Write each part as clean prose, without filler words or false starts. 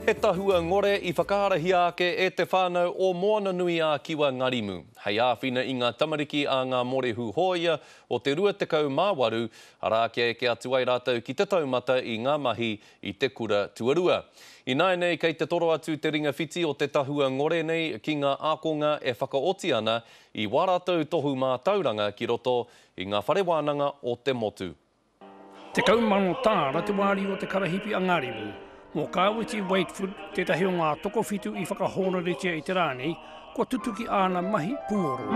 He tahua ngore i whakaarahia ake e te whānau o Moana-nui-ā-Kiwa Ngarimu hei āwhina i ngā tamariki a ngā morehu hōia o te 28, arā kia eke atu ai rātou ki te taumata i ngā mahi i te kura tuarua. Ināianei kei te toro atu te ringa whiti o te tahua ngore nei ki ngā ākonga e whakaoti ana i wā rātou tohu mātauranga ki roto i ngā whare wānanga o te motu. 10,000 tāra te wāriu o te karahipi a Ngārimu. Mō Kāwiti Waetford, tētahi o ngā tokowhitu i whakahōnoretia i te rā nei, kua tutuki āna mahi pūoro.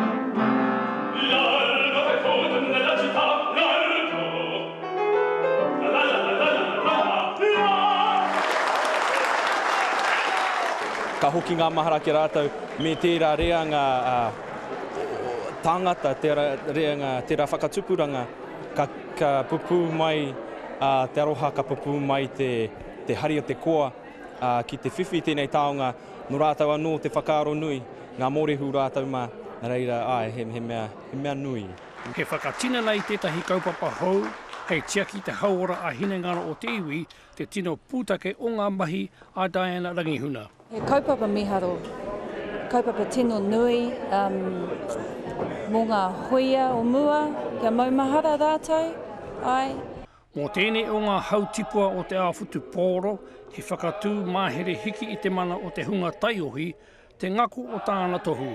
Ka hoki ngā mahara ki a rātou me tērā reanga tāngata, tērā reanga, tērā whakatupuranga Ka, ka pupū mai a, te aroha, ka pupū mai te, te hari o te koa a, ki te whiwhi i tēnei taonga, nō rātou anō te whakaaro nui, ngā mōrehu rātou mā, nā reira, āe, he, he mea, he mea nui. He whakatinana i tētahi kaupapa hou hei tiaki i te hauora ā-hinengaro o te iwi te tino pūtake o ngā mahi a Diana Rangihuna. He kaupapa miharo, kaupapa tino nui mō ngā hoia o mua, kia maumahara rātou, āe. Mō tēnei o ngā hautipua o te ao whutupōro, he whakatū mahere hiki i te mana o te hunga taiohi, te ngako o tāna tohu.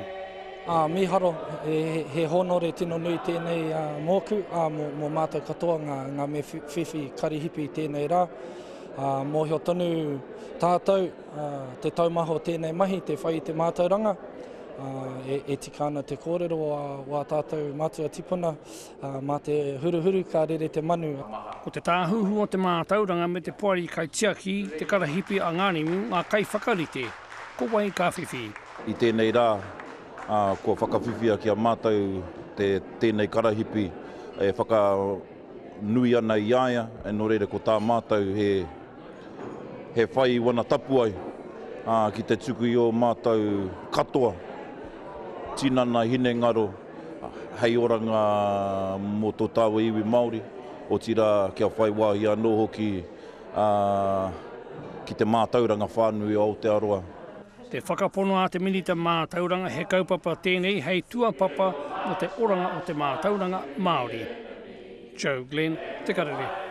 Ā, mīharo, he hōnore tino nui tēnei mōku, ā, mō mātou katoa ngā mea whiwhi karihipi i tēnei rā. Ā, mōhio tonu tātou, te taumaha o tēnei mahi, te whai i te mātauranga, ā, e tika ana te kōrero a wā tātou matua tipuna, ā, mā te huruhuru ka rere te manu. Ko te Tāhuhu o te Mātauranga me te Poari Kaitiaki, te karahipi a Ngārimu, ngā kaiwhakarite, ko wai ka whiwhi. I tēnei rā, kua whakawhiwhia ki a mātou te, tēnei karahipi e whakanui ana i a ia, nō reira ko tā mātou he, he whai i wana tapuae, ā, ki te tuku i ō mātou katoa, tinana, hinengaro, hei oranga mō tō tāua iwi Māori, otirā kia whai wāhi anō hoki ki te mātauranga whānui o Aotearoa. Te whakapono a te Minita Mātauranga he kaupapa tēnei hei tuapapa mō te oranga o te mātauranga Māori. Joe Glenn, Te Karere.